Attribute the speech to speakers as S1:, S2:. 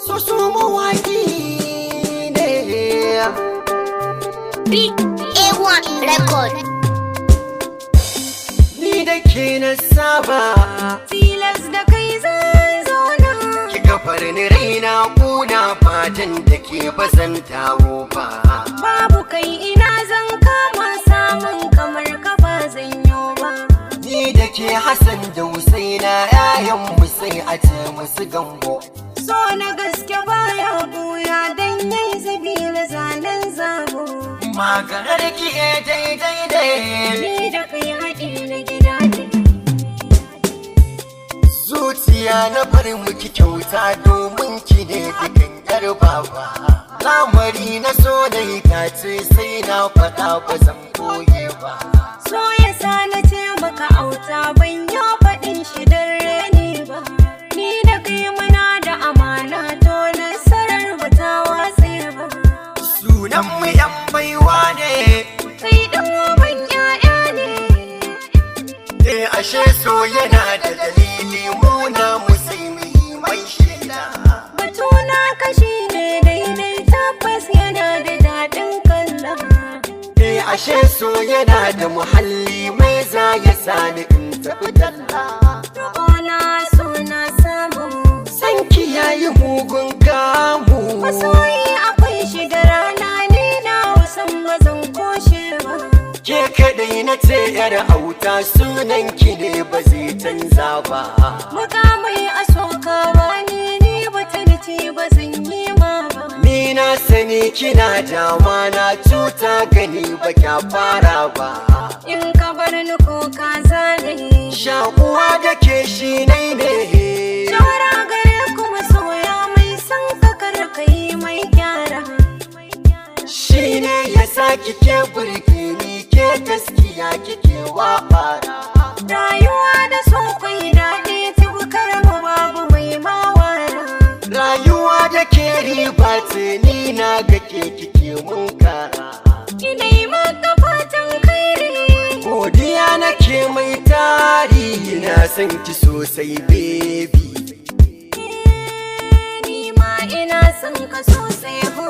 S1: So so mawaki ne.
S2: Big A1 Record.
S1: Ni da ke na saba.
S3: Tilas da kai zan zauna.
S1: Kika farni raina kuna fatan da ke bazan dawo ba.
S3: Babu kai ina zan kama samun kamar ka ba zan yo ba.
S1: Ni da ke Hassan da Husaina 'ya'yan mu sai a ce musu gambo.
S3: So na gaske baya buya dan yayi zabi na zanen zabo.
S1: Maganar ki daidai dai.
S3: Ni da kai haɗi na gida ne.
S1: Zuciya na bar miki kyauta domin ki ne dukan yar baba. Lamari na so da itace sai na faɗa ba zan koye ba.
S3: So ya sa na ce maka auta ban yo faɗin shi don reni ba. Ni da kai muna da amana to nasarar ba ta watse ba.
S1: Sunan mu yan baiwa ne.
S3: Kai ɗan uban 'ya'ya ne.
S1: Eh, ashe so yana da dalili muna mu sai muhimmai shaida.
S3: Batuna kashi ne daidai tabbas yana da daɗin kalla.
S1: Eh, ashe so yana da muhalli mai za ya sani in tafi talla.
S3: Roƙona suna samu.
S1: Sanki yayi mugun kamu.
S3: Masoyi akwai shi da rana ni na wasan mazan koshe ba.
S1: Ke kadai na ce yar auta sunan ki ne ba zai canza ba.
S3: Mukamai a sokawa ni ni bata ce ba zan yi ma ba.
S1: Ni na sani kina dama na cuta gani ba kya fara ba.
S3: In ka bar ni ko ka zane.
S1: Shakuwa da ke shi nai ne.
S3: Shawara gare ku masoya mai son ka kar ka yi mai gyara.
S1: Shi ne ya sa kike burge ni ke gaskiya kike wa fara.
S3: Rayuwa da so kwai daɗi tubukar mu babu mai mawara.
S1: Rayuwa da ke riba ce ni na ga ke kike mun kara.
S3: Ina yi maka fatan kairi.
S1: Godiya nake mai tarihi na san ki sosai baby.
S3: Ni ma ina son ka sosai ho.